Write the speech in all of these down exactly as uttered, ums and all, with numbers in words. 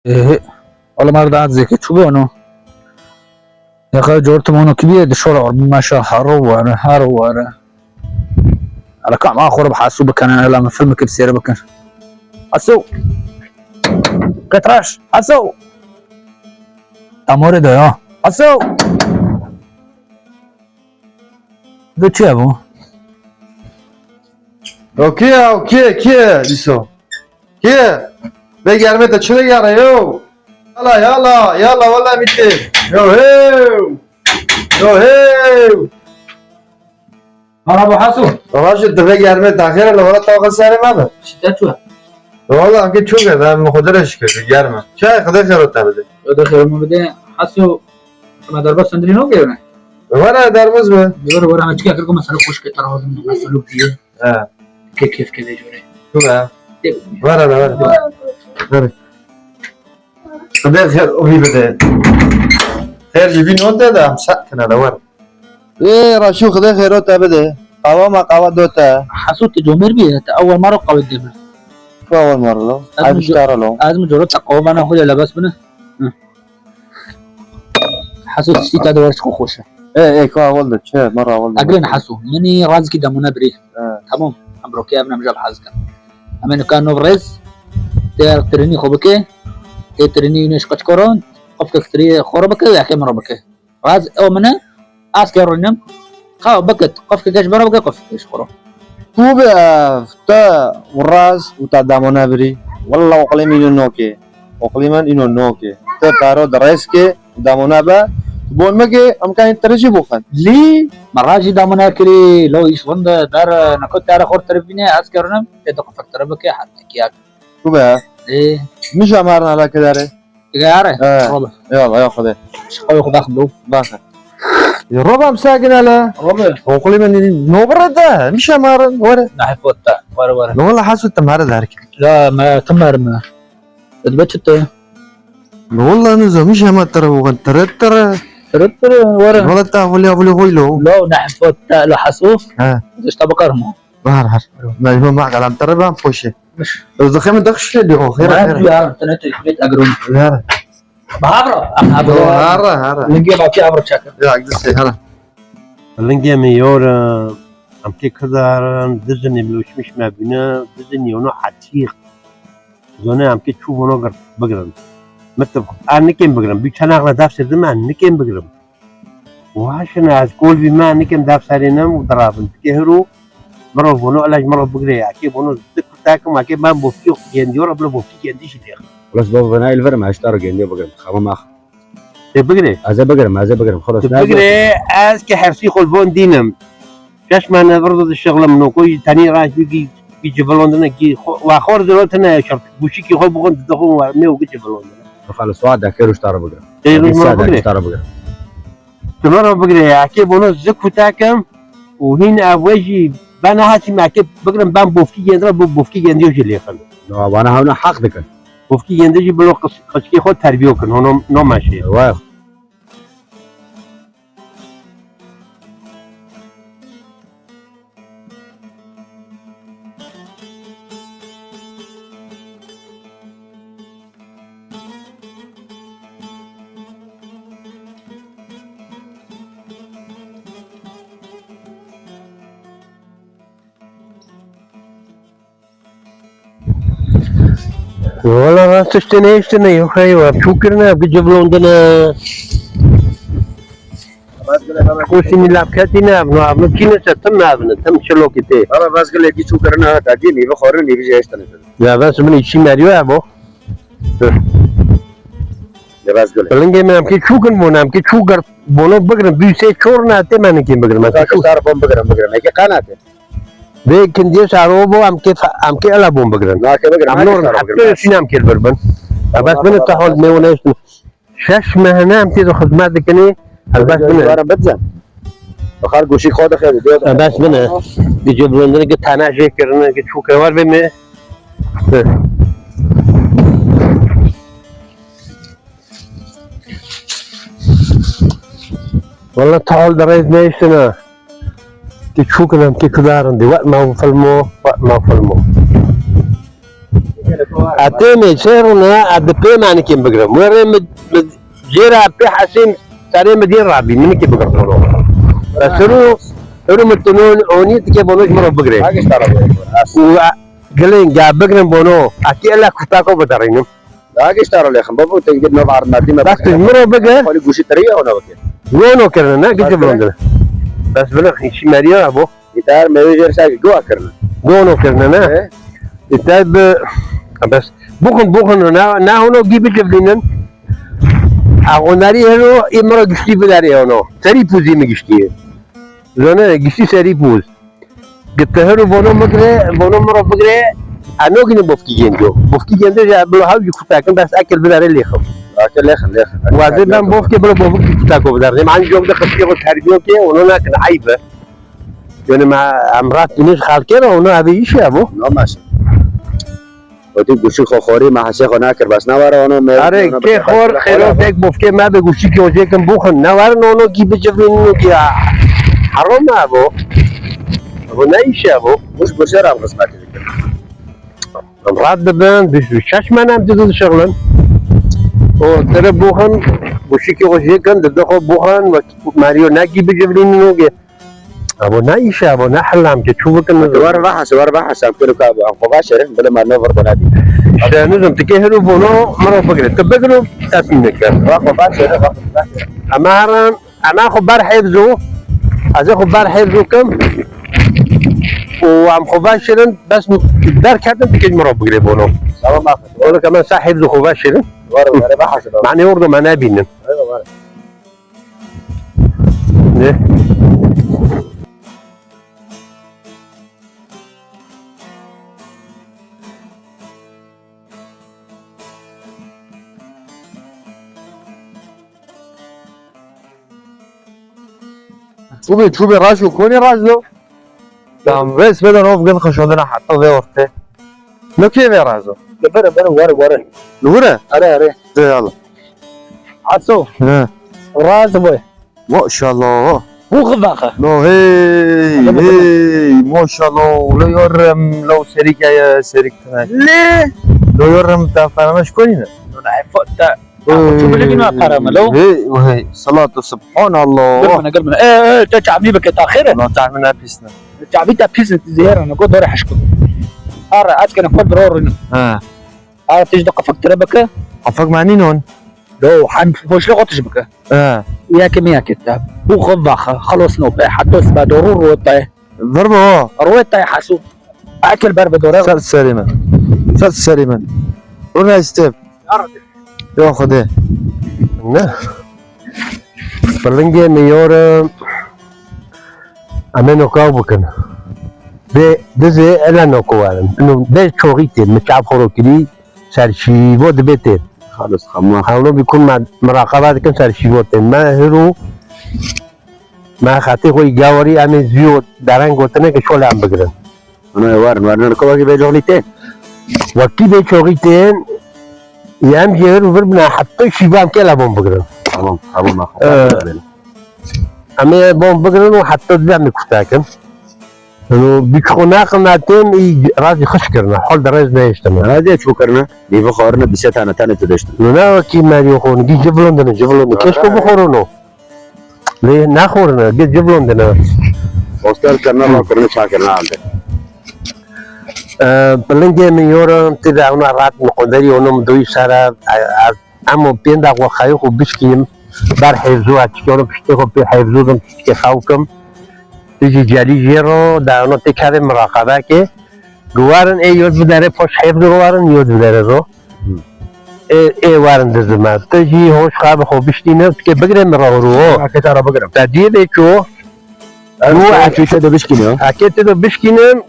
Ehe. Wala mar da zêke çû bû no. Yaka cor tu mono kibiye di şora or meşa haro ware, haro ware. Ala kam a xor bi Hasu bikene, ala min film kib sêre bikin. Hasu. Ketraş, Hasu. Tamore da ya. Hasu. Do çi bu? O kê, o kê, kê, dîso? Kê? Vê germê te çi vegere yo? Yala, yala, yala, wala mîtê. Yo hew. Yo hew. Merhaba Hasu. Rajê, tu vê germê te xêr e, li wala taxa serê me be. Şîte çû. Wala ki çû be, ben mi xwe dire şikir, germe. Çay xide xêro te bide. Xide xêro min bide. Hasu, me derba sendirî no geyone. Were dermiz be. Were, were, me çiya kir ku mesela xweşke te razim, mesela diye. He. Kê kêf kê vê corê. Tu be. Tê. Were, were, were. Were. Xwedê xêr û vî bide. Xêr ji vî note de em set kine de were. Ê, Raşû, Xwedê xêro te bide. Qawa ma qawa do te. Hesûd tu comêr bî, te ewel maro qawê dê min. Tu ewel maro lo. Ez Ay min biştara lo. Ez min coro te qawa bana xwe lê lebes bine. Hı. Hesûd tiştî te de wer çi xweş e. Ê, ê, ka awal de çi? Mara awal de. Egrên Hesû, minî razikî demûne birî. He. Tamam. Em rokê ev nemja bi hez kin. Em ê nika nov rêz, tê tirînî xwe bike, tê tirînî yûnê ji qeçkoron, qofkek tirî xwe re bike, û yekê min re bike. Raz ew min e, ez ke rûnim, xew bikit, qofkek ji me re bike, qofkek ji xwe re. Tu bi ev, te û raz û te demûne birî. Walla oqlê min îno nokê. Oqlê min îno nokê. Te paro di rêz ke, demûne be. Bon me ke, em kayên tirî jî boxin. Lî, me ra jî demûne kirî, lo îş winde, der, neko te re xor tirî bîne, ez ke rûnim, te de qofek tirî bike, heta kiyak. Tu be. Ê. Min jî amarin ala ke dare. Digare? He. Robe. Eyvallah, ya Xwedê. Şiqoyê xwe daxin do. Daxin. Ya Robe, em sakin hele. Robe. Oqlê min nobere de, min jî amarin, were. Nehê fot te, were, were. Ne wala Hesûd te mere derkir. La, me, tu mer me. Dibe çi te? Ne wala nizam, min jî hema tere boxin, tere, tere. Tere, tere, were. Wala te avulî, avulî xwe lo. Lo, nehê fot te, lo Hesû. He. Zişta bikarim. Her, her. Me, me, me, galam tere ben poşe. Biş. Ez dixê min dixşe diyo, xêr, xêr. Duyarım, tene te hikmet agron. Her. Bahabra, abro. Her, her. Linge baki abro çakır. Ya, gidişe, her. Linge mi yor, em ke kıdarın, dizini mi uçmuş me bine, dizini yono haçiq. Zone em ke çu vono gir, bigrin. Mitib, an nikim bigrin. Bir çanakla daf sirdim, an nikim bigrin. Û haşin ez kol bî me nikim def serê nem û dirabin. Dikê hiro mirov bono elej mirov bigre ya. Kê bono dik takim a kê ben bofkî gendiyor abla bofkî gendi jî dêx. Xulasa baba bana el verim, ez taro gendiyor bigrim. Xama max. Te bigre. Ez ê bigrim, ez ê bigrim. Xulasa. Te bigre, ez ki hefsî xol bon dînim. Şeş mehne virdo di şixlim no koy tenî raş bî ki ki civilondine ki wa xor zero tene şart. Guşî ki xo bixon di xo wa ne o ki civilondine. Xalis wa de kero taro bigrim. Te roj mara bigre. Taro bigrim. Ti me re bigire, eke bono zi kutakim û hîn ev we jî ben nehatî me eke bigrim ben bofkî gendira bo bofkî gendiyo jî lêxin. No, vana hewna heq dikin. Bofkî gendi jî bilo qis-, qisçikê xwe terbiyo kin, hono no meşê. Vay. Wala rast tiştê nehiştine, yoxey we çû kirine, bi civlondine. Koşî mîlap ketîne, ev no, ev no kîne se tim navine, tim çilokî tê. Hala vazgilekî çû kirine, heta dî nîvi xorine, nîvi jî hiştine. Ya bes min îçî meriyo ev o. Dur. Ya vazgile. Lingê min em kê çû kin bon, em kê çû gir bono bigrin, dû sê çor ne tê me nikê bigrin, em kê çû. Sar bon bigrin, bigrin. Eke qanate. Vê kindiye saro bo, em kê fa-, em kê ela bon bigrin. Na kê bigrin, em nor, hepte sîn em kê birbin. Ya bes min te hol me wone şeş mehine em tê de xizmet dikinê, helbet bine. Dara bidzem. Xal goşî xwe dixê, diyor. Helbet bine. Di civlindin ki tane jê kirine, ki çûke war be me. Wala tahal de rêz neyştine. Ti çûkin em ti kidarin di wet ma filmo, wet ma filmo. Etê me çê rûne, ez di pê me nikêm bigirim. Wê rê min, min jê re pê hesên serê min dîn rabî, min nikê bigirim. Bes hiru, hiru min tinon onî dike bono ji min re bigire. Hagişta re bigire. Û, e, gilên ge bigirin bono, ez kê ele kutako biderînim. Hagişta re lêxim, babo, te gid nov arnatî me. Bes tu ji min re bigir. Xwalî guşî tirî ye ona bike. Yono kirine, ne? Gidî bilondine. Bes bilin, hiç meriya bo. Îtar mewê jêr sa go kirine. Gono kirine, ne? He? Îtar bi, bes, buxin, buxin, ne, ne hono gî bicivlînin. A onarî heno, î mira giştî bidarê hono. Serî pûzî mi giştî. Zane, giştî serî pûz. Gitehir û bono migre, bono mira bigre, a nogine bofkî gênco. Bofkî gênde jî, bilo hev jî kutakin, bes ekil bidarê lêxim. Akil lêxin, lêxin. Wazê ben bofkê bilo bofkî kutako bidarê. An jok de xifkê xo terbiyo ke, ono nakin, aybe. Yani ma em rat diniz xalkê re, ona abi iş ya bu. No maşe. Wetî guşî xo xorî me hesê xo nakir, bes ne were ono me. Are, kê xor, xêro tek bofkê me be guşî ki ocê kin buxin. Ne were ono ki bicivîn ki ya. Harom me bu. Bu ne iş ya bu? Guş guşê re em xizmetî dikin. Em rat dibin, bîst û şeş menem didin şixlin. O tere buxin, guşî ki ocê kin, dide xo buxin, wek meriyo ne ki bicivîn o ki. Abo ne îşe, abo ne hela em ke çû bikin. Were vehese, were vehese, em kiro ka, em xwe veşêrin, bile me ne vir xwe nebî. İşte nizim, tu kê hiru bono, miro bigire. Tu bigiro, ez neke. Were xwe veşêrin, were xwe veşêrin. Ema heran, ema xwe ber hêvzo, ez ê xwe ber hêvzo kim. Û em xwe veşêrin, bes derketin, tu kê miro bigire bono. Tamam, bak. Oğlum, hemen sen hêvzo xwe veşêrin. Were, were vehese. Mane orada me nebînin. Eyvallah, were. Ne? Çûbê, çûbê, raş û konê raş do. Tam vês bede nov gin xeşodina heta vê ortê. No kê vê razo? Li vir e, vir e, were, were. Li vir e? Are, are. De yala. Aso. He. Raz boy. Maşallah. Bu xıvaxı. No hey, hey, maşallah. Lo yorem, lo serikaya, serik tane. Le. Lo yorem ta fanamış konine. Lo da fota. Çu bilgin wa para me lo. Hey, hey. Salatu subhanallah. Gel bana, gel bana. E, e, te çamî bike ta xêr e. No çamî ne pis ne. Çavî te pîs zêr ne, go dore heşk. Ara, ez kene xwe diro rûnim. Ha. Ara, tij de qafak tire bike. Qafak manî non. Do, hem hoşle xwe tij bike. Ha. Yeke mi yeke te. Bu xwe vaxe, xelos no be, hatos be, doru ro te. Ver bo. Ro te hasu. Akil ber be dore. Ser serî min. Ser serî min. Rûne istep. Ya Xwedê. Ne? Pilingê miyorim. Em ê nokaw bikin. Bê dizê ele nokuwarin. Ino bê çoxî tên. Mi çav xoro kirî ser şîvo dibê tên. Xalis xema. Hewlo bî kun me miraqaba dikin ser şîvo tên. Me hiru me xetê xwe gawarî em ê zîyo dereng gotine ki şole em bigirin. Ana werin, werin, ko wekî bê coxlî tên. Wekî bê coxî tên, em jê vir vir bina heta şîvan kela bom bigirin. Tamam, tamam, axir. Ee, em ê bom bigirin û heta dizem kutekin. Û bî xwe naqilna tên, î razî xiş kirine, hol de rez nehiştine. Razî çû kirine, lîvi xwarine, bîse tane, tane tu deştin. Nû ne wekî meriyo xwe, gî civlon dine, civlon dine. Keşko bixorino. Lê naxorine, gê civlon dine. Ostel kirine, ma kirine, ça kirine, alde. Ee, pilingê min yorin, ti de ona rat mi qonderî, onu mi doyî sere, e, ez, emo pênda xwe xayê xwe bişkînim, ber hevzu, ez çikiyorum piştê xwe pê hevzu dim, çikê xew kim. Tu jî celî jê ro, de ona tê kevê miraqebe ke. Guwarin ê yod bidere, poş hevzu ro warin, yod bidere ro. Ê, ê werin dizime. Tu jî hoş xwe bi xwe biştîne, tu kê bigire min re huru o. Ake te re bigire. Te diyê vê çû. Û ake te de bişkîne. Ake te de bişkîne,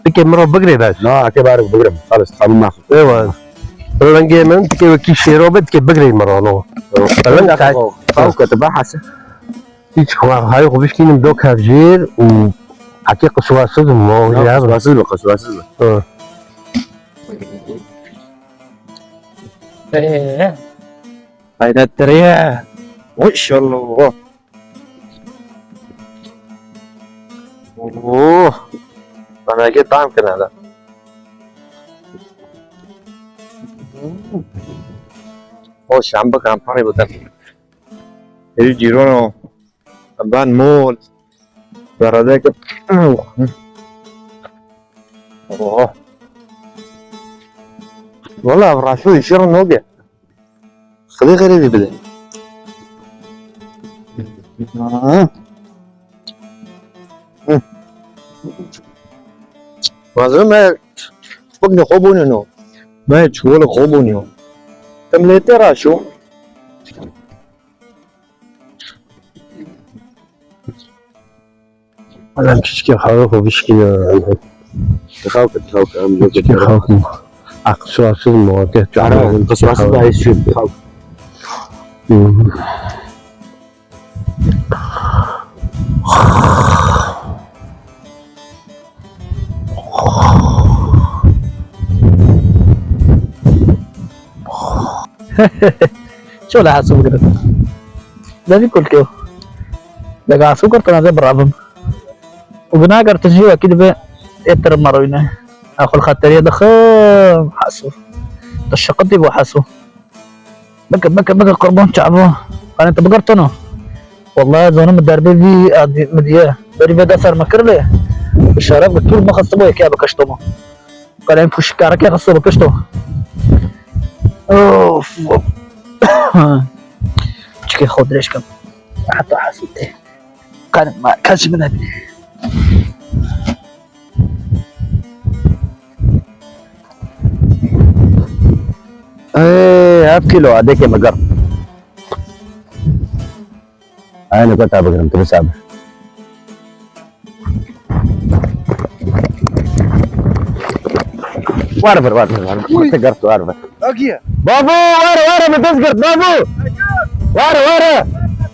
tu kê min re bigire bes. Na, ake bar bigire. Xalis, tamam, naxwe. Ewa. Rengê min, tu kê wekî şêro be, tu kê bigire min re no. Reng te. Xaw ke te bahase. Hiç xwe, hay xwe bişkînim do kevjêr û ake qiswasiz mo. Ya, ya. Qiswasiz be, qiswasiz be. Hı. Ee, hayda tireye. Maşallah. Oh. Bana ki tam kına da. O şembe kampanî bikin. Êdî cîrono. Ban mol. Beredeke. Oh. Valla raşo işe noge. Xwedê xêrê vî bide. Hı. Hı. Vazir me bikne xwe bûne no. Me çikolê xwe bûne. Tim lê tê raşo. Adam çiçkê xawe xwe bişkîne. Xaw ke, xaw ke, em çiçkê xaw ke. Aqil sualsiz muhabbet. Ara, qismasiz da hiç şey. Xaw. Hmm. Şöyle hasıl kırın. Dedi kulkeo. Daga hasıl kırtın, hadi bırakın. Û binagirtin jî wekî dibe êtir meroyne. Ew xwe li xeteriyê dixim, Heso. Tu şiqitî bo Heso. Bike, bike, bike, qurban çavo. Qanê tu bigirtino. Wallahî zanim min derbê vî adî min diye. Berî vê de ser min kir lê. Bi şeref bi tûl min xistibo yekê bikişto min. Qelem puşkareke xisto bikişto. Of, of. Çikê xwe dirêj kim. Heta Heso tê. Qanê ma kes ji min nebîne. Ê, ev kîlo adekê min girt. Ay, ne kota bigirim, tu bisabe. War vir, war vir, war vir. Te girt, war vir. Agiye. Babu, were, were, min dest girt, babu. Were, were.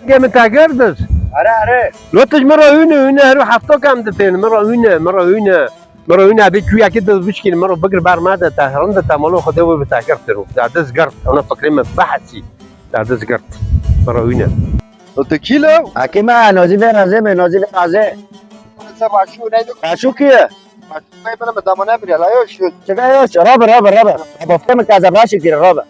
Ge min te girt dest. Are, are. Lo tu ji min re hûne, hûne, her hefto kam dipên, min re hûne, min re hûne. Min re hûne, bê çûyekê dest bişkîne, min re bigir ber me de, te rind e, te mala Xwedê wê bi te girt diro. Te dest girt, ona fikrê me behesî. Te dest girt. Min re hûne. Lo tu kî lo? Akî me, nozî vê razê me, nozî vê razê. Raşû neydi? Raşû kî ye? Bey bana mı damına bir yala yok şu. Çeka yok, rabe, rabe, rabe. Bofke mi kaza raşi kire, rabe.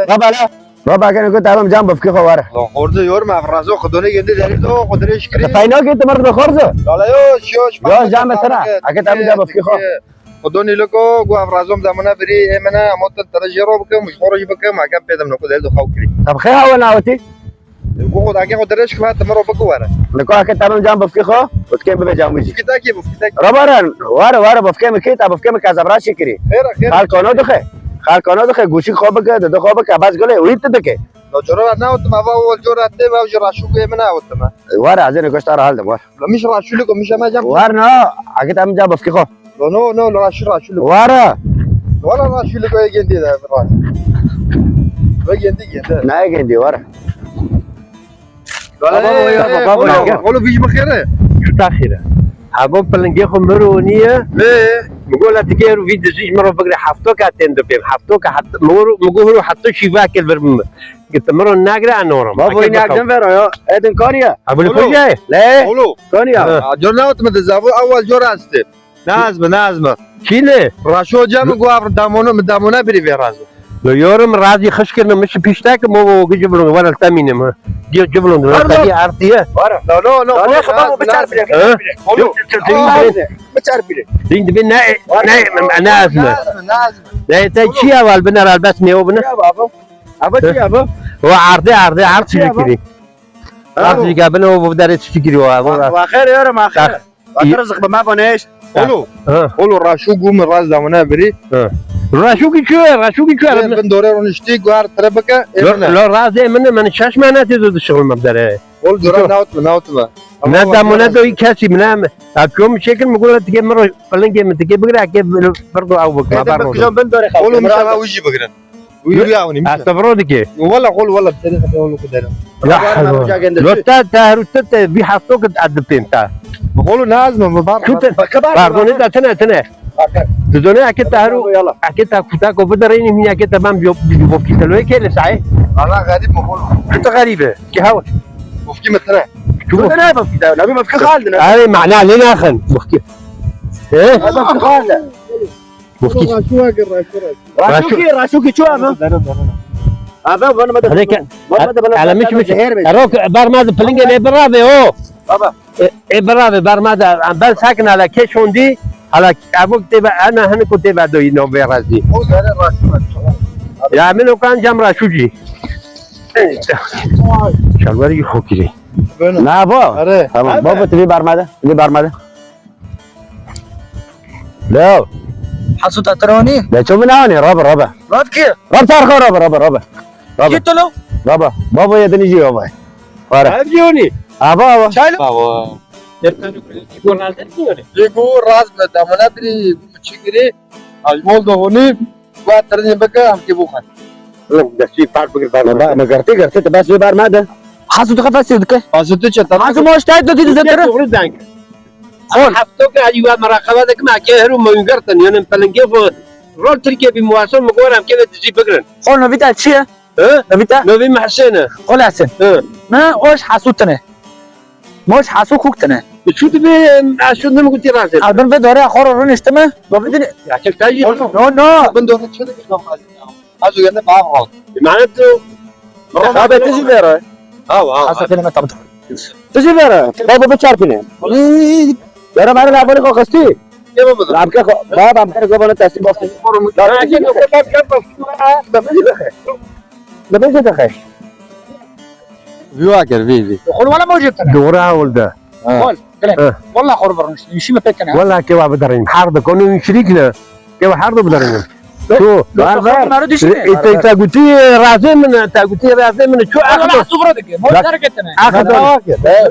Rabe la. Rabe, gene ku tamam, can bofke xo ware. Lan xorze yor me, razo xudone gende deri do, xudre şikri. Payno ki temar be xorze. Lala yok, yok. Yok, can be sana. Ake tamam, can bofke xo. Xudone loko, gu avrazom damına biri, emene, amotan tere jero bıkım, xoro bıkım, ake pedem no ku deri do xaw kiri. Tab xe hawa nawti. Go xwe dagê xwe dirêj kir, hate min re bik were. Niko ake tamam can bifkê xwe, bifkê min be can wî jî. Bifkê te kê, bifkê te kê? Rabaran, were, were, bifkê min kê, ta bifkê min kaza bira şekirî. Xêr e, xêr e. Xal kono dixe. Xal kono dixe, guşik xwe bike, didi xwe bike, bas gule, wî ti dike. No coro ve ne otim, ava o cora te ve jora şu gê min ne otim. Were, azê niko şta hal de, were. Miş raşûlik o, miş eme cem. War na, ake tam ca bifkî xo. No, no, no, raşû, raşûlik. Wara. Wala raşûlik o, gendi de raş. Ve gendi, gendi. Na gendi, wara. Wala, baba, e, ya, e, baba, oğlum, ya. Oğlum, vîj bixêre. Çuta xêre. Habo pilingê xo miro niye. Ne? Mi gola dike ru vî dizî ji miro bigre hefto ka ten dipêm. Hefto ka hat-, mi goru, mi goru hefto şîva kel bir mi. Git miro nagre anorum. Baba, akil inak bakalım. Dem ver ya. Edin kaniye. Abul Oğlum. Hoca. Le. Oğlum. Kaniye. Ha. Aa, cor ne otum de zavu, awal cor astı. Nazmi, Nazmi. Çile. Raşo hocam, gu avr damonu, mi damona biri ve razı. Lo yorum razı xişkirne, mi şi piştak, mo bu gici bulun, var tamine mi? Gici bulun, var tabi artıya. Var. No, no, no. No, ne kadar bu biçar bile. Ha? Oğlum. Biçar bile. Din dibi ne, ne, ne azmi? Nazmi, Nazmi. Ne, te çi aval biner, albet ne o biner? Ya baba. Ava çi ava? O arde, arde, ard çi kiri. Ard çi kabin o bu dere çi kiri o ava. Wa xêr yorum axir. Wa rızık be ma boneş. Olo. Ha. Olo raşu gum raz damına biri. Ha. Raşu ki çu, raşu ki çu. Bin dore ronişti guar trebeke. Lo, lo raz de min, min şaş manatê de şuxul mabdere. Ol dora naut mu, naut mu? Ne damına do kesî min. Apçom şekil mi gura tike miro, pilingê min tike bigre, ake bir do av bak. Ede bakıyorum ben dore. Olo mi şava uji bigre. Uyu ya onu. Asta bro dike. Wala qol wala seni kadar onu kadar. Ya. Lo ta ta rutte te bir hafta kad adipin ta. Qolu nazma mı bar. Pardon, ne tane tane. Dizone ake ta haru, ake ta kuta ko bida reyni min ake tamam yok yok kitalo ke le sai. Ana garip mi qolu? Kuta garibe. Ki hawa. Mufki mi tane. Kuta ne mufki da? Nabi mufki khaldın. Ay mana le naxın. Mufki. He? Mufki khaldın. Mufti. Raşû ki, raşû ki çu ava. Ava, bana bana. Hadi ke. Bana bana. Ala miş miş. Erok, barma de pilingê lê birave o. Baba. E, e, birave, barma de. Ben sakin ala keşondi. Ala abuk tê ve ana hani ku tê ve doyî no ve razî. O zere raşû. Ya min o kan cam raşû cî. Şalvarî xo kirî. Na bo. Tamam. Baba, tu vî barma de. Tu vî barma de. Leo. Hasu Tatroni. De ço min anî, robe, robe. Rob ki? Rob tarxo, robe, robe, robe. Robe. Ki tolo? Robe. Babo ye dini jiyo vay. Para. Ev jiyo ni. Ava, ava. Çaylo. Ava. Yego raz me damana biri çingiri. Ajmol da honi. Wa tirinê bike, em kê bû xwe. Oğlum, destî par bigir, par bigir. Me gertê, gertê, tu bes wê bar me de. Hasu tu qefesê dike. Hasu tu çe, tamam. Hasu moş tayt dotî dizetir. Doğru denk. Hol. Hefto ke hadi wa meraqebe dikim, eke heru mewin gertin, yani pelingê xwe. Rol Tirkiye bi muasir mi gor em kê ve dizî bigrin. Hol novîta çi ye? He? Novîta? Novî mi Hesên e. Hol Hesên. He. Me oş Hasu tine. Moş Hasu kuk tine. Çu dibe, ez şundim gotî razê. Ez bin ve dore xoro roniştime. Do bidin. Ya çek tayi. No, no. Bin dore çi dibe? Az uyandı bağ. Emanet tu. Abi tu jî vere. Ha, ha. Hasu kelime tam. Tu jî vere. Baba bir çarpine. Yara bana ne yapalım kokasti? Ne bu? Rabke ko. Baba amkar ko bana teslim bak. Baba bir çarpine. Vî wa kir, vî, vî. Xol wala mewcud tine. Doğru ha oldu. Ha. Xol, gele. Ha. Wala xor birniştin. Işi mi pekene? Wala ke wa bidarın. Her de konu şirikne. Ke wa her de bidarın. Tu. Var, var. Bunları düşünme. E, te, te guti razê min, te guti razê min. Çu wala ahdo. Subra dike. Mor hareketine. Ahdo.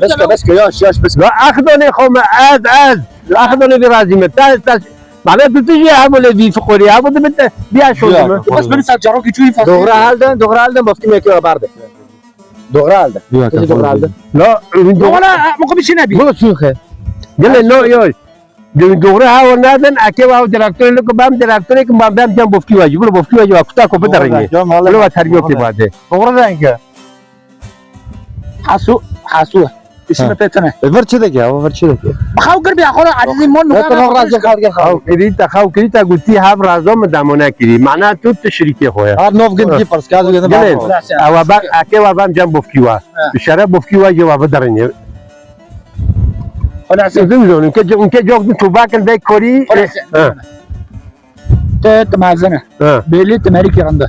Bes ke, bes ke, yaş, yaş, bes ke. La ahdone xo me, ez, ez. Ahdone bir razî me. Ta, ta. Bana tu tijî hemû lê vî fiqorî, hemû dibin te, biya şo dime. Bas beni sen caro ki çuyin fasıl. Doğru halde, doğru halde bafkî me kê barde. Doğru halde. Yok, doğru halde. La, doğru. Wala, bu bir şey ne bi? Bu çuxe. Gele, no, yo. Doğru ha, o nereden? Ake wa direktör, loko bam direktör, kim bam, bam can bofki wajî. Bunu bofki wajî, wa kuta ko bidarın. Bunu wa terbiyo ki bade. Doğru denk. Hasu, Hasu. Îşime pê tune. E, vir çi dike, vir çi dike. Xew kir bi axora, Azîzî mon. Xew kirî te, xew kirî te gotî hev razo min damona kirî. Mana tu tu şirîkê xwe ye. Har nov gin ki pers, kaz gin. Ewa ba, ake wa bam cem bofkî wa. Bi şere bofkî wa ye wa bidarîne. Xulase. Zim zon, ke, ke cok tu bakin de korî. Xulase. Te, te mezin e. Ha. Belli te merî kirinde.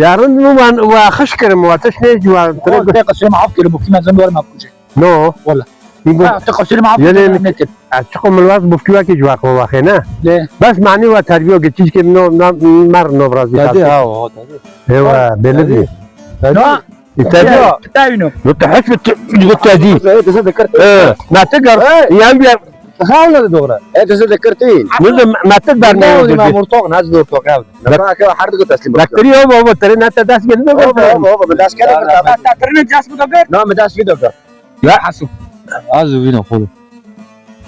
Yarın mı wan, wa xişkirim, wa teş ne ciwan. O, te qasir maaf kir, bu kime zan var ma kuje. No. Wala. Ha, te qasir maaf kir, ne kir. Açık o milwas bu kiwa ki ciwa ko wa xene. De. Bas mani wa terbiyo geçiş ki no, no, mar no biraz. Tabii ha, o, tabii. Ewa, belli değil. No. Îtadî. Îtadî no. No te heş bit, bit tadî. Eh, ma te gar. Yan bir. Ha, ona da doğru. E, te se de kirtî. No de ma te dar ne. Ne, ma murtok, ne de murtok ya. Bak. Ma ke hardı teslim. Bak, kiri o baba, tere ne te das geldi. Baba, baba, das geldi. Tere ne das bu da. No, me das bir da. Ya Hasu. Azu vino xolo.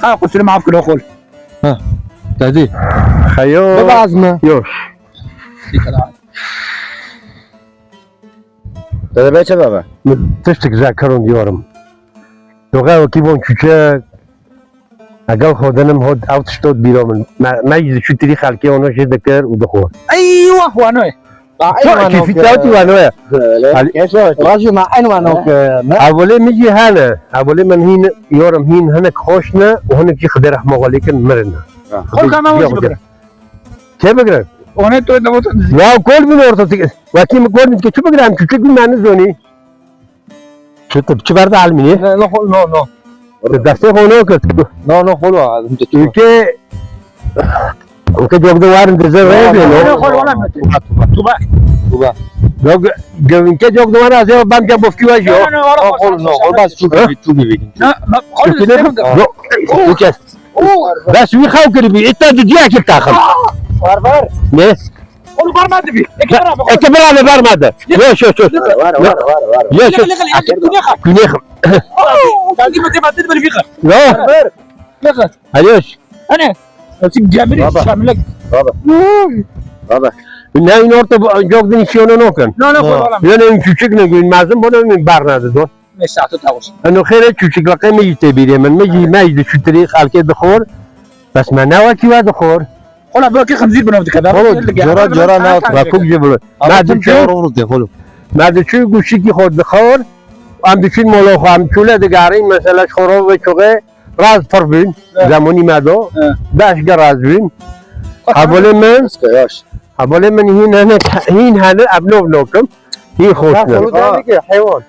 Ha, kusur maaf kilo xol. Ha. Tadî. Xeyo. Baba azma. Yoş. Dede bey çe baba? Tiştik zekirin diyorum. Doğa wekî von çûçek. Egel xwe dinim hod ew tişt hod bîra min. Me, me ji çûtirî xelkê ono jê dikir û dixwar. Eywa wanoye. Çok keyfî tawtî wanoye. Rajî ma en wano ke. Evolê min jî hene. Evolê min hîn, yorum hîn hinek xweş ne û hinek jî Xwedê rehma xwe lê kin mirin. Xwe ka me wajî bikire. Kê bigire? One tu ne votun? Ya kol bin orta tik. Wekî mi kol bin ke çi bigire? Em çûçek bin me nizonî. Çi tu, çi berda elmînê? Ne, ne, no, no. Tu destê xwe ne kir. No, no, xol wa, ez te çi. Ülke, ülke cok de warin dize ve. No, no, no, xol wala me. Tuba, tuba. Tuba. Cok, ülke cok de warin azê bam ke bofki wa jo. No, no, no, xol, no, xol bas çu gibi, çu gibi. No, no, xol. Yok, bu kes. Bes wî xew kiribî, îta di diya kir taxim. Var, var. Ne? Onu barma dibi. Eke beraber. Eke beraber barma de. Yok, yok, yok. Var, var, var, var. Yok, yok. Kunê xew. Kunê xew. Tazi mete mete bir fikir. Yok. Ver. Fikir. Hayır. Hani? Nasıl gemiri şamilek. Baba. Baba. Ne in orta yok din işi onu nokan. No, no, no. Yok, en küçük ne gün mazım bunu barnadı dost. Mesela tu tavus. Eno xêre çûçik laqê me jî tê bîrê min. Me jî, me jî di çûtirî xelkê dixwar. Bes me ne wekî we dixwar. Xolo, belkî xinzîr bi nav dike. Xolo, cora, cora na, rakûk jî bi. Ama me diçû, rû te, xolo. Me diçû guşikî xwe dixwar, em diçûn mola xwe, em çûle digarîn, mesela, ji xwe re ve çoxê, raz pir bûn, he, zemonî me do, he, beş ge raz bûn. Hevalê min, eske yaş. Hevalê min hîn hene, hîn hene, ev nov nokim, hîn xweş ne. Xolo, derdike, heywan.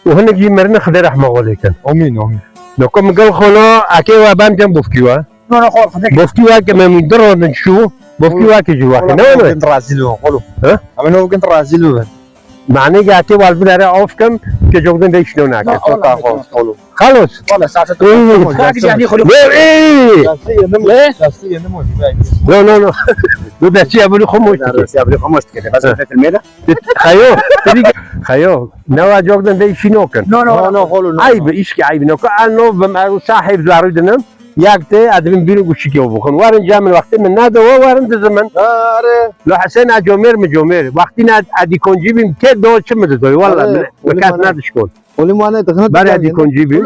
Û hinek jî mirine, Xwedê rehma xwe lê kin. Amîn, amîn. Noko min gel xolo, eke we bem cem bofkî we. No, no, xol, Xwedê. Bofkî we ke me min dir rodin çû, bofkî we ke jî we. Xolo, ne, ne? Gint razî lo, xolo. Ha? Ama no gint razî lo. Mane ke eke wal binere of kem, ke cogden de işno nake. No, xolo, xolo. Xalos. Xolo, saate. Ee. Bak, yani, xolo. Ee. Destê yendim. Ne? Destê yendim. No, no, no. Bu destê ya bunu xomos. Destê ya bunu xomos. Bas, ha, filmê de. Xeyo, xeyo, newa cogden de işî nokin. No, no, no, no, xolo, no. Ayb, işkî ayb nokin. El nov bim, el sahib zarû dinim. Yak te, edibin bîrû guşikê û bixin. Warin cem min, wextê min nade, we warin dizimin. Are. Lo Hesen a comêr mi comêr. Wextî ne edî koncî bîm, ke do çi mi didoy. Walla, are, min, weli kes mane, nedişkon. Weli mane dixine. Bare edî koncî bîm.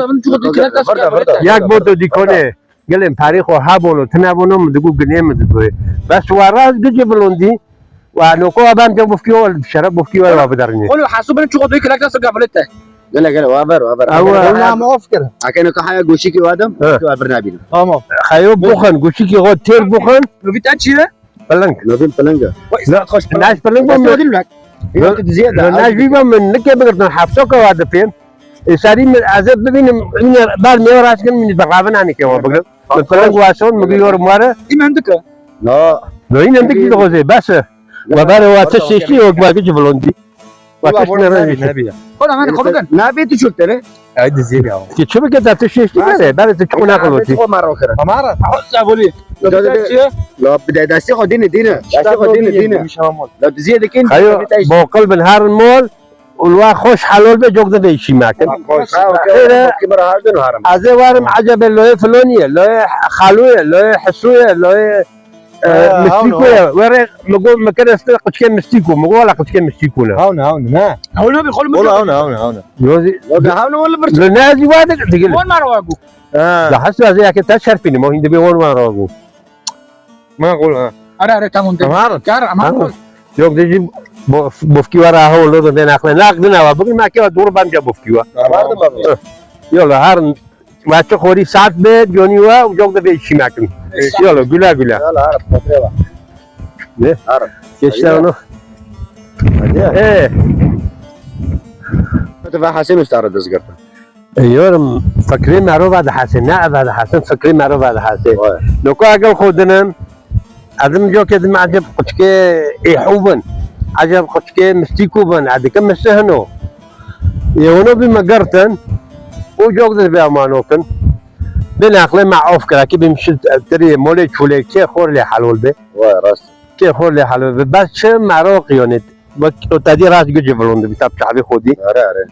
Yak bo do dîkone. Gelên perê xwe hebûn û tune bûn û min digot ginê min didoyê. Bes wa rast gicî bilondî. Wa noko wa bem cem bofkî wa, şeref bofkî wa, wa bidarînê. Oğlum, hasû benim çok odayı kılaktan sonra kabul etti. Gele, gele, wa ver, wa ver. Awa. Oğlum, ama of kir. Ake noko haya goşikî wa dem, he, wa bir nabînim. Tamam. Xeyo buxin, goşikî xwe têr buxin. Novî te çi ye? Piling. Novîn piling e. Naş piling bû min. Yok, diziye de. Naş bî bû min, nike bigirtin, hefsoka wa dipên. Ê serî min, ez ê bibînim, min ber nêwe rast kin, min bi ravin anî ke wa bigrim. Min piling wason, min giyor ware. Î mendike. No. No, î mendike dixwazê, bes e. Wa bare wa tişt şeştî, yok wa gici bilondî. Wa tişt ne rengî. Nebî ya. Ola, hani, xwe bikin. Nabê tu çok tere. Ay, dizî ya. Ki çi bike te tişt şeştî bere, bere tu çok nakıl oti. Xwe maro kere. Amara. Sabuli. La, bir de destê xwe dîne, dîne. Destê xwe dîne, dîne. La, diziye dikin. Xeyo, bokil bin her mol. Û li wa xweş helal be, cok de vê işî me kin. Xêr e. Ez ê warim, ecebe loyê filonî ye, loyê xalû ye, loyê hisû ye, loyê, e, mistîko ye. Were mi got, mi kir, ez te qiçkê mistîko. Mi got, wela qiçkê mistîko ne. Hewne, hewne, ne. Hewne bir xolum. Wela hewne, hewne, hewne. Yozî. Wela hewne, wela bir. Li ne zî wa de digil. Wan mar wa gu. Ha. Da hesû ez ê yekê te çerpînim, o hîn dibê wan wan ra gu. Ma qul ha. Are, are, tamam, tamam. Kar, ama qul. Yok, diyeceğim, bu, bofkî wa ra ha, olur da ben akla. Naqdin ava, bugün ma ki wa doğru bamca bofkî wa. Tamam, tamam. Yola, her, wa çi xorî saat be, diyoni wa, yok da be işî mekin. Yola, güle güle. Yola, her, fatura var. Ne? Her. Geçti onu. Hadi. Ee. Hadi, ben Hasan Usta ara dizgirdim. Yorum, fikrê mero vedihesê, ne ev vedihesê, fikrê mero vedihesê. Vay. Noko egel xwe dinim, ez dim cokê dim eceb quçkê êhû bin, eceb quçkê mistîkû bin, ez dikim misi hino. Ê hino bî me girtin, û cok de bê amano kin. Bin aqlê me of kira, ki bîm şi tirî molê çûlê kê xor lê helol be. Vay, rast. Kê xor lê helol be. Bes çi mero qiyonê, wek o tedî rast gicî vilon dibî, tab çavê xwe dî. Are, are.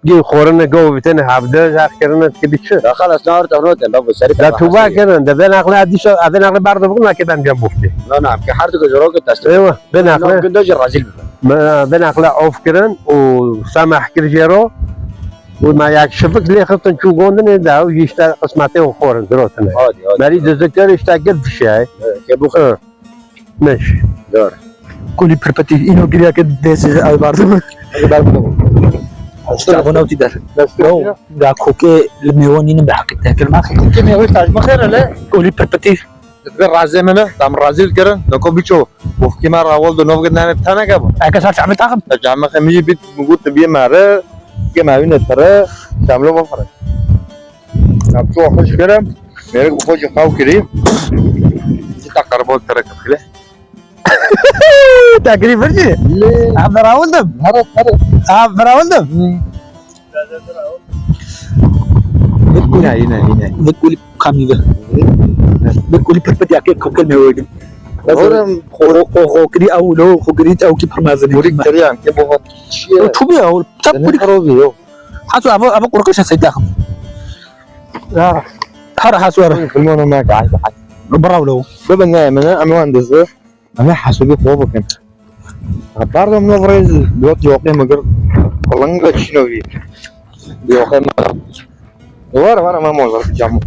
Gê xorine, go bitene hevde, zaf kirine, ke biçi. Ya xalas, na orta note, la bu seri. Da tuba kirin, de ben akla dişa, ben akla barda bugün ma ke ben can bufti. Na, na, ke her tu ke zoro ke teste. Eywa, ben akla. Gün doje razil bi. Ben akla of kirin, o samah kir jero. O ma yak şefik lê xiftin çû gondine da, o işte qismete o xorin, durotine. Hadi, hadi. Meri dizikler işte gir bir şey. Ke bu. Meş. Doğru. Kulî pirpetî, îno giriyake dêsê ew berdime. Hadi berdime. Hasta abone û tî der. Yo, da kokê li mêwe nînin bi heqîqet. Kir ma kokê mêwe taş ma xêr hele. Kulî pirpetî. Dibe razê min e, tam razî kirin. Doko biço. Bofkî me rawol do nov gid nane tane ke bu. Eke sar çame taxim. Çame xemî bit, bu gut biye mare. Ke me wîne tere. Çamlo bafare. Çapço xweş kirim. Mêrik bi xwe jî xew kirî. Ji te qerbol tere kir xile. Te kirî vir jî? Lê. Ev virawindim. Here, here. Ev virawindim. Hmm. Yine, yine, yine. Vik kulî kamî ve. Vik kulî pirpet yakê kokil me wêdim. Oğlum. Xo, xo, xo kirî ew lo, xo kirî ew kî pirmezin. Kulî kiriyan, ke bu vat. Çi ye? Çubuğu ya, oğlum. Tam kulî. Xarobi yok. Hatta abi, abi korkunç şey takım. Ya. Her has var. Kulmano ma ka. Bravo lo. Baba ne, men, ama andısı. Ama hesabî xwe bikin. Pardon, min rêz dot yoqê min girt. Qılınga çîno vî. Yoqê min. Were, were, me mozar cam.